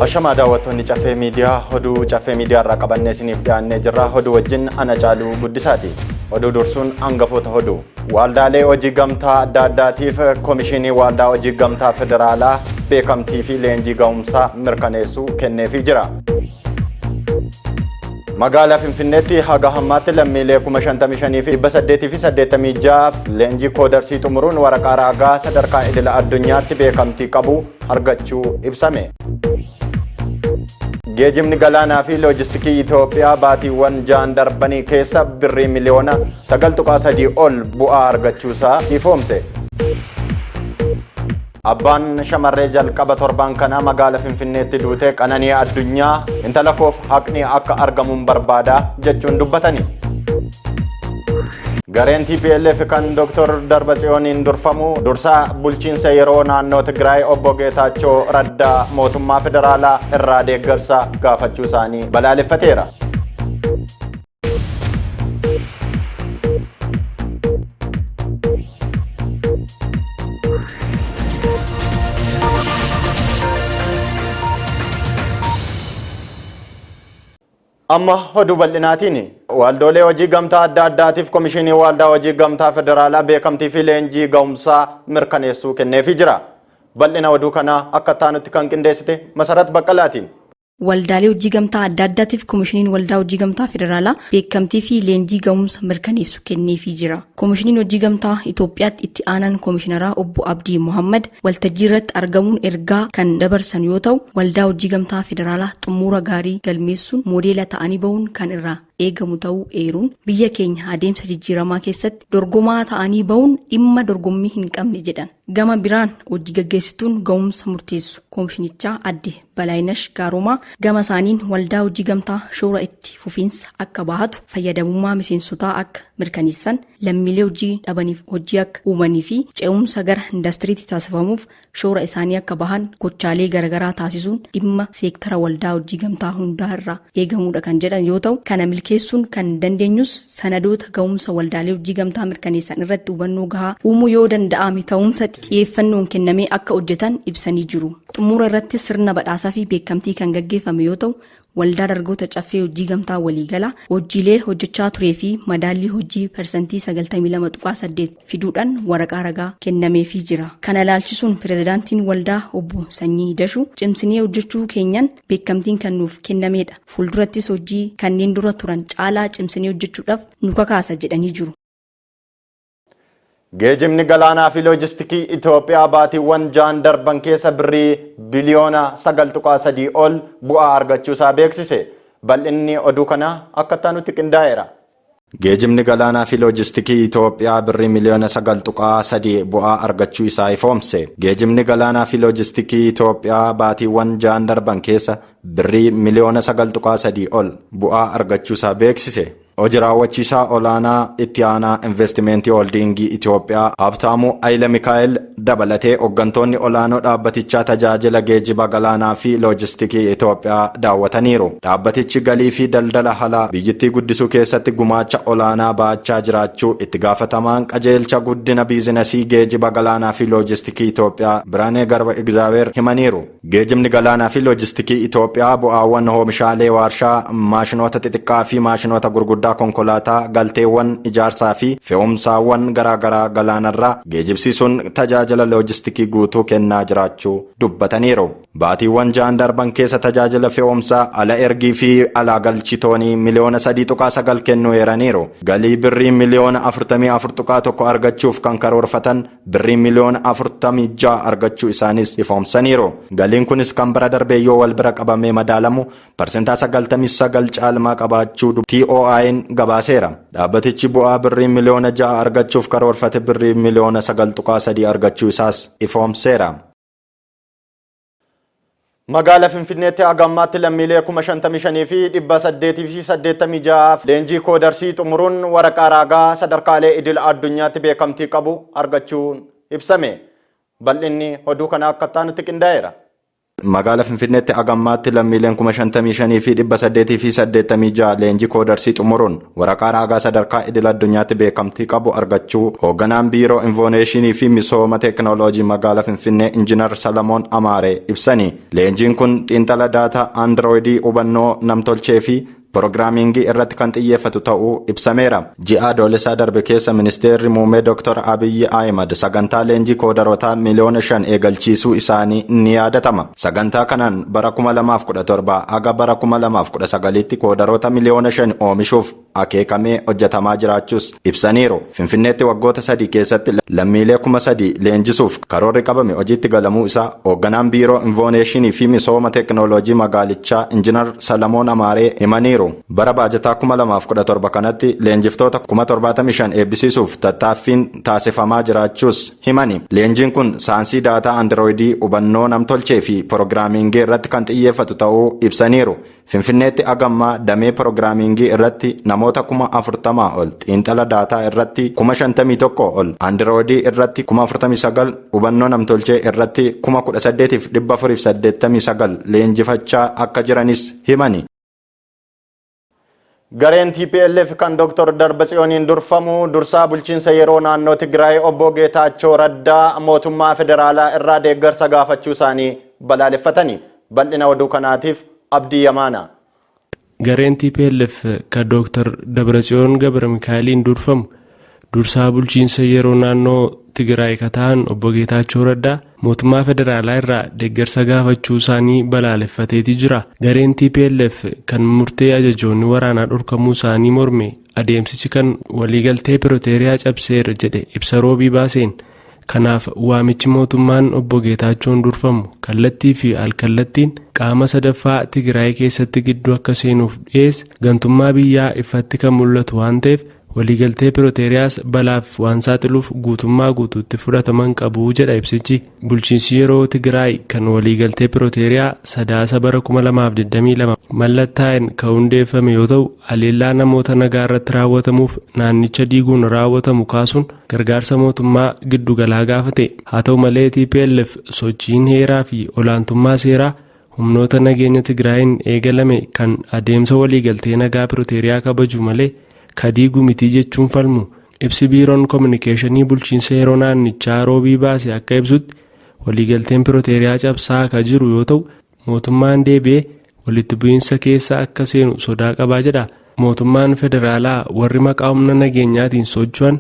Ashamaa daawwattoonni Caffee Miidiyaa, oduu Caffee Miidiyaa irraa qabannee isiniif dhiyaannee jirra. Oduu wajjin ana Caaluu Guddisaati. Oduu dursuun hangafoota oduu. Waldaalee hojii gamtaa adda addaatiif Komishinii Waldaa Hojii Gamtaa Federaalaa beekamtii fi leenjii ga'umsaa mirkaneessuu kenneefii jira. Magaalaa Finfinneetti haga ammaatti lammiilee 55,886 leenjii koodarsii xumuruun waraqaa raagaa sadarkaa idila addunyaatti beekamtii qabu argachuu ibsame. Geejibni galaanaa fi loojistikii Itoophiyaa baatiiwwan 6 darbanii keessa birrii miliyoona 9.3 ol bu'aa argachuusaa ifoomse. Abbaan shamarree jalqaba torban kanaa magaala Finfinneetti duute Qananii Addunyaa intala koof haqni akka argamuun barbaada jechuun dubbatani. Gareen TPLF kan Dr. Darbatsiyooniin durfamu dursaa bulchiinsa yeroo naannoo Tigraay obbo Geetaachoo Raddaa mootummaa federaalaa irraa deeggarsa gaafachuu isaanii balaaleffateera. Amma oduu bal'inaatiin waldoolee hojii gamtaa adda addaatiif Komishinii Waldaa Hojii Gamtaa Federaalaa beekamtii fi leenjii ga'umsaa mirkaneessuu kenneefii jira. Bal'ina oduu kanaa akka taanutti kan qindeessite Masarat Baqqalaatiin. Waldaalee hojii gamtaa adda addaatiif Komishiniin Waldaa Hojii Gamtaa Federaalaa beekamtii fi leenjii ga'umsa mirkaneessu kenneefii jira. Komishiniin Hojii Gamtaa Itoophiyaatti itti aanaan komishinaraa obbo Abdii Mohammad waltajjii irratti argamuun ergaa kan dabarsan yoo ta'u, Waldaa Hojii Gamtaa Federaalaa xumura gaarii galmeessuun moodeela ta'anii bahuun kan irraa eegamu ta'uu eeruun, biyya keenya adeemsa jijjiiramaa keessatti dorgomaa ta'anii bahuun dhimma dorgommii hin qabne jedhan. Gama biraan hojii gaggeessituun ga'umsa murteessu komishinichaa adde Balaayinash Gaaromaa gama isaaniin waldaa hojii gamtaa shoora itti fufiinsa akka bahatu, fayyadamummaa miseensotaa akka mirkaneessan, lammiilee hojii dhabaniif hojii akka uumanii fi ce'umsa gara indastiriitti taasifamuuf shoora isaanii akka bahan gochaalee garagaraa taasisuun dhimma seektara waldaa hojii gamtaa hundaa irraa eegamuudha kan jedhan yoo ta'u, kana milkeessuun kan dandeenyus sanadoota ga'umsa waldaalee hojii gamtaa mirkaneessan irratti hubannoo gahaa uumuu yoo danda'ame ta'umsa xiyyeeffannoon kennamee akka hojjetan ibsanii jiru. Xumura irratti sirna badhaasaa fi beekamtii kan gaggeeffame yoo ta'u, Waldaa Darggoota Caffee Hojii Gamtaa Waliigalaa hojjiilee hojjechaa turee fi madaallii hojii persantii 92.8 fiduudhaan waraqaa ragaa kennameefii jira. Kana ilaalchisuun Pirezidaantiin Waldaa Obbo Sanyii Dashuu cimsinee hojjechuu keenyan beekamtiin kan nuuf kennameedha. Fuuldurattis hojii kanneen dura turan caalaa cimsinee hojjechuudhaaf nu kakaasa jedhanii jiru. Geejibni galaanaa fi loojistikii Itoophiyaa baatiiwwan 6 darban keessa birrii biliyoona 9.3 ol bu'aa argachuusaa beeksise. Bal'inni oduu kanaa akka itti qindaa'eera. Geejibni galaanaa fi loojistikii Itoophiyaa birrii miliyoona 9.3 bu'aa argachuu isaa ifoomse. Geejibni galaanaa fi loojistikii Itoophiyaa baatiiwwan 6 darban keessa birrii miliyoona 9.3 ol bu'aa argachuu isaa beeksise. Hojii raawwachiisaa olaanaa itti aanaa Investimentii Hooldiingii Itoophiyaa Habtaamuu Hayila Mikaa'el dabalatee hooggantoonni olaanoo dhaabbatichaa tajaajila geejiba galaanaa fi loojistikii Itoophiyaa daawwataniiru. Dhaabbatichi galii fi daldala alaa biyyattii guddisuu keessatti gumaacha olaanaa baachaa jiraachuu itti gaafatamaan qajeelcha guddina biizinasii geejiba galaanaa fi loojistikii Itoophiyaa Biraanee Garba Igzaabeer himaniiru. Geejibni galaanaa fi loojistikii Itoophiyaa bu'aawwan oomishaalee warshaa, maashinoota xixiqqaa fi maashinoota gurguddaa konkolaataa, galteewwan ijaarsaa fi fe'umsaawwan garaagaraa galaanarraa geejibsiisuun tajaajila loojistikii guutuu kennaa jiraachuu dubbataniiru. Baatiiwwan 6 darban keessa tajaajila fe'umsaa ala ergii fi alaa galchii toonii miliyoona 3.9 kennuu eeraniiru. Galii birrii miliyoona 44.1 argachuuf kan karoorfatan birrii miliyoona 46 argachuu isaanis ifoomsaniiru. Galiin kunis kan bara darbee yoo wal bira qabamee madaalamu parsentaa 99 caalmaa qabaachuu TOI'n gabaaseera. Dhaabbatichi bu'aa birrii miliyoona 6 argachuuf karoorfate birrii miliyoona 9.3 argachuu isaas ifoomseera. Magaala Finfinneetti haga ammaatti lammiilee 55,886 leenjii koodarsii xumuruun waraqaa raagaa sadarkaalee idil addunyaatti beekamtii qabu argachuun ibsame. Bal'inni oduu kanaa akka itti qindaa'eera. Magaala Finfinneetti agammaatti lammiileen 55,886 leenjii koodarsii xumuruun waraqaa raagaa sadarkaa idil addunyaatti beekamtii qabu argachuu hoogganaan Biiroo Innoveeshinii fi Misooma Teekinooloojii magaala Finfinnee Injiinar Salamoon Amaaree ibsani. Leenjiin kun xiinxala daataa Androoyidii, hubannoo namtolchee fi piroogiraamingii irratti kan xiyyeeffatu ta'uu ibsameera. Ji'a Adoolessaa darbe keessa Ministeerri Muummee Dr. Abiyyi Ahimad sagantaa leenjii koodarootaa 5 miliyoona eegalchiisuu isaanii ni yaadatama. Sagantaa kanaan bara 2017 haga bara 2019tti koodaroota 5 miliyoona oomishuuf akeekamee hojjetamaa jiraachuus ibsaniiru. Finfinneetti waggoota 3 keessatti lammiilee 3,000 leenjisuuf karoorri qabame hojiitti galamuu isaa hoogganaan Biiroo Innoveeshinii fi Misooma Teekinooloojii magaalichaa Injiinar Salamoon Amaaree himaniiru. Bara baajataa 2017 kanatti leenjiftoota 75,000 eebbisiisuuf tattaaffiin taasifamaa jiraachuus himani. Leenjiin kun saayinsii daataa Androoyidii, hubannoo namtolchee fi piroogiraamingii irratti kan xiyyeeffatu ta'uu ibsaniiru. Finfinneetti agammaa damee piroogiraamingii irratti namoota 40,000 ol, xiinxala daataa irratti 51,000 ol, Androoyidii irratti 49,000, hubannoo namtolchee irratti 18,489 leenjifachaa akka jiranis himani. Gareen TPLF kan Dr. Darbatsiyooniin durfamu dursaa bulchiinsa yeroo naannoo Tigraay obbo Geetaachoo Raddaa mootummaa federaalaa irraa deeggarsa gaafachuu isaanii balaaleffatani. Bal'ina oduu kanaatiif Abdii Yamaana. Gareen TPLF kan Dr. Dabratsiyoon Gabra Mikaa'eliin durfamu dursaa bulchiinsa yeroo naannoo Tigraay ka ta'an obbo Geetaachoo Raddaa mootummaa federaalaa irraa deeggarsa gaafachuu isaanii balaaleffateeti jira. Gareen TPLF kan murtee ajajoonni waraanaa dhorkamuu isaanii morme, adeemsichi kan waliigaltee Pirooteeriyaa cabseera jedhe ibsa Roobii baaseen. Kanaaf waamichi mootummaan obbo Geetaachoon durfamu kallattii fi alkallattiin qaama sadaffaa Tigraay keessatti gidduu akka seenuuf dhiyeesse gantummaa biyyaa ifatti kan mul'atu waan ta'eef, waliigaltee Pirooteeriyaas balaaf waan saaxiluuf guutummaa guutuutti fudhataman qabu jedha ibsichi. Bulchiinsi yeroo Tigraay kan waliigaltee Pirooteeriyaa Sadaasa bara 2022 mallattaa'een kan hundeeffame yoo ta'u, haleellaa namoota nagaa irratti raawwatamuuf naannicha diiguun raawwatamu kaasuun gargaarsa mootummaa giddugalaa gaafate. Haa ta'u malee, TPLF sochiin heeraa fi olaantummaa seeraa humnoota nageenya Tigraayin eegalame kan adeemsa waliigaltee nagaa Pirooteeriyaa kabaju malee ka diigu mitii jechuun falmu. Ibsi biiroon koominikeeshinii bulchiinsa yeroo naannichaa Roobii baase akka ibsutti, waliigalteen Pirooteeriyaa cabsaa ka jiru yoo ta'u, mootummaan deebi'ee walitti bu'iinsa keessa akka seenu sodaa qabaa jedha. Mootummaan federaalaa warri maqaa humna nageenyaatiin socho'an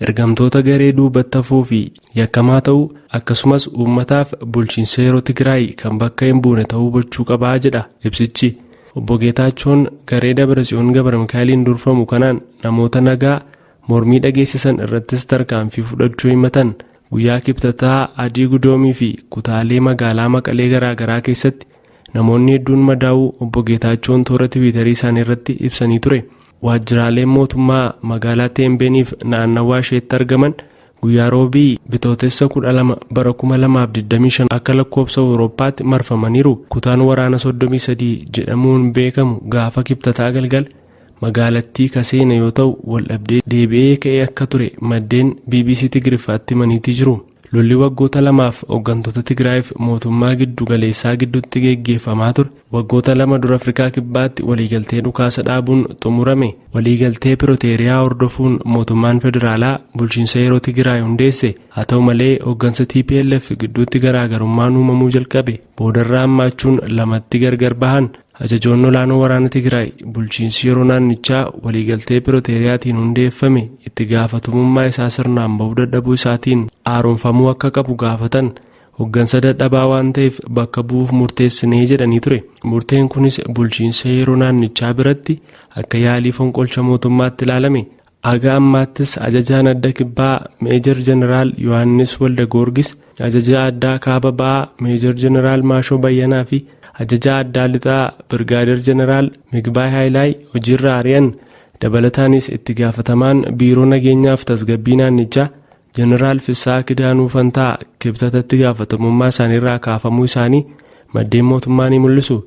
ergamtoota garee duubatti hafuu fi yakkamaa ta'uu, akkasumas uummataaf bulchiinsa yeroo Tigraay kan bakka hin buune ta'uu hubachuu qabaa jedha ibsichi. Obbo Geetaachoon garee Dabratsiyoon Gabra Mikaa'eliin durfamu kanaan namoota nagaa mormii dhageessisan irrattis tarkaanfii fudhachuu himatan. Guyyaa Kibxataa Adii Gudoomii fi kutaalee magaalaa Maqalee garaagaraa keessatti namoonni hedduun madaa'uu obbo Geetaachoon toora Tiwiitarii isaanii irratti ibsanii ture. Waajjiraaleen mootummaa magaalaa Teembeeniif naannawaa isheetti argaman guyyaa Roobii Bitootessa 12 bara 2025 akka lakkoofsa Awurooppaatti marfamaniiru. Kutaan waraana 33 jedhamuun beekamu gaafa Kibxataa galgal magaalattii kaseene yoo ta'u, waldhabdee deebi'ee ka'ee akka ture maddeen BBC Tigiriffaatti himaniitii jiru. Lolli waggoota 2f hooggantoota Tigraayiif mootummaa giddu galeessaa gidduutti geggeeffamaa ture waggoota 2 dura Afrikaa Kibbaatti waliigaltee dhukaasa dhaabuun xumurame. Waliigaltee Pirooteeriyaa hordofuun mootummaan federaalaa bulchiinsa yeroo Tigraay hundeesse. Haa ta'u malee, hooggansa TPLF gidduutti garaagarummaan uumamuu jalqabe. Boodarraa hammaachuun lamatti gargar bahan. Ajajoonni olaanoo waraana Tigraay bulchiinsi yeroo naannichaa waliigaltee Pirooteeriyaatiin hundeeffame itti gaafatamummaa isaa sirnaan bahuu dadhabuu isaatiin haaromfamuu akka qabu gaafatan. Hooggansa dadhabaa waan ta'eef bakka bu'uuf murteessinee jedhanii ture. Murteen kunis bulchiinsa yeroo naannichaa biratti akka yaalii fonqolcha mootummaatti ilaalame. Haga ammaattis ajajaan adda kibbaa Meejar Jeneraal Yohaannis Walda Goorgis, ajajaa addaa kaaba ba'aa Meejar Jeneraal Maashoo Bayyanaa fi ajajaa addaa lixaa Birgaadeer Jeneraal Migbaay Haayilaay hojiirra ari'an. Dabalataanis itti gaafatamaan biiroo nageenyaaf tasgabbii naannichaa Jeneraal Fissaa Kidaanuu Fantaa Kibxatatti gaafatamummaa isaaniirraa kaafamuu isaanii maddeen mootummaa ni mul'isu.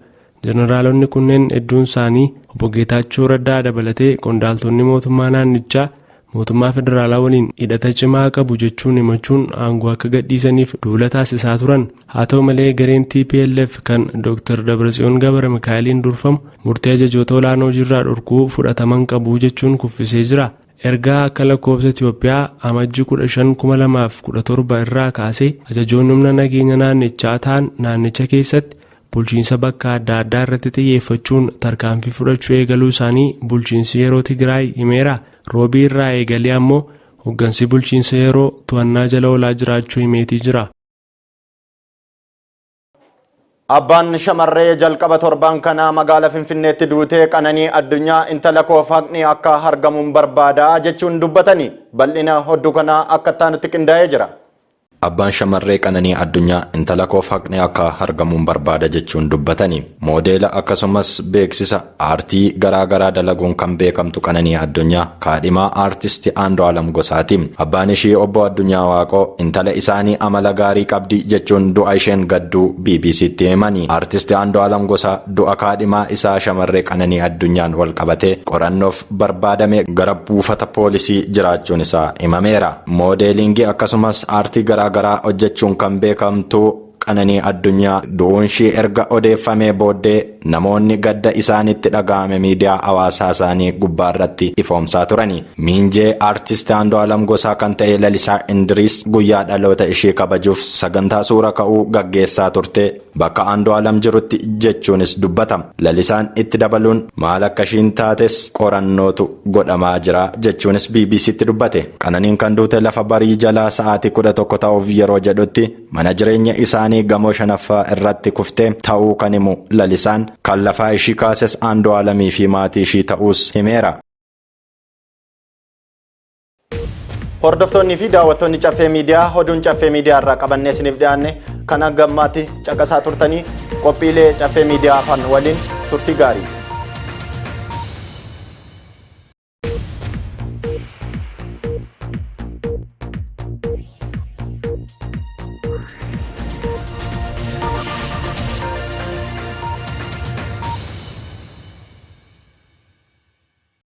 Jeneraalonni kunneen hedduun isaanii, obbo Geetaachoo Raddaa dabalatee qondaaltonni mootummaa naannichaa, mootummaa federaalaa waliin hidhata cimaa qabu jechuun himachuun aangoo akka gadhiisaniif duula taasisaa turan. Haa ta'u malee, gareen TPLF kan Dr. Dabratsiyoon Gabra Mikaa'eliin durfamu murtee ajajoota olaanoo hojiirraa dhorkuu fudhataman qabu jechuun kuffisee jira. Ergaa akka lakkoofsa Itoophiyaa Amajji 15, 2017 irraa kaasee ajajoonni humna nageenya naannichaa ta'an naannicha keessatti bulchiinsa bakka adda addaa irratti xiyyeeffachuun tarkaanfii fudhachuu eegaluu isaanii bulchiinsi yeroo Tigraay himeera. Roobii irraa eegalee ammoo hooggansi bulchiinsa yeroo to'annaa jala oolaa jiraachuu himeetii jira. Abbaan shamarree jalqaba torban kana magaalaa Finfinneetti duutee Qananii Addunyaa, "Intala koof haqni akka argamuun barbaada," jechuun dubbatanii. Bal'ina oduu kanaa akka itti qindaa'ee jira. Abbaan shamarree Qananii Addunyaa, "Intala koof haqni akka argamuun barbaada," jechuun dubbatanii. Moodeela akkasumas beeksisa aartii garaa garaa dalaguun kan beekamtu Qananii Addunyaa kaadhimaa aartisti Andu'aalam Gosaati. Abbaan ishii obbo Addunyaa Waaqoo intala isaanii amala gaarii qabdi jechuun du'a isheen gadduu BBCtti himani. Aartisti Andu'aalam Gosaa du'a kaadhimaa isaa shamarree Qananii Addunyaan wal qabatee qorannoof barbaadame gara buufata poolisii jiraachuun isaa himameera. Moodeelingii akkasumas aartii garaa garaa hojjechuun kan beekamtu Qananii Addunyaa du'uun ishii erga odeeffamee booddee namoonni gadda isaanitti dhaga'ame miidiyaa hawaasaa isaanii gubbaa irratti ifoomsaa turani. Miinjee aartist Andu'aalam Gosaa kan ta'e Lalisaa Indiriis guyyaa dhaloota ishii kabajuuf sagantaa suura ka'uu gaggeessaa turte bakka Andu'aalam jirutti jechuunis dubbata. Lalisaan itti dabaluun maal akka ishiin taates qorannootu godhamaa jira jechuunis BBCtti dubbate. Qananiin kan duute lafa barii jalaa sa'aatii 11 ta'uuf yeroo jedhutti mana jireenya isaanii gamoo shanaffaa irratti kuftee ta'uu kan himu Lalisaan, kan lafaa ishii kaases Andu'aalamii fi maatii ishii ta'uus himeera. Hordoftoonnii fi daawwattoonni Caffee Miidiyaa, oduun Caffee Miidiyaa irraa qabannee isiniif dhiyaanne kan hanga ammaatti caqasaa turtanii. Qophiilee Caffee Miidiyaa afaan waliin turtii gaarii.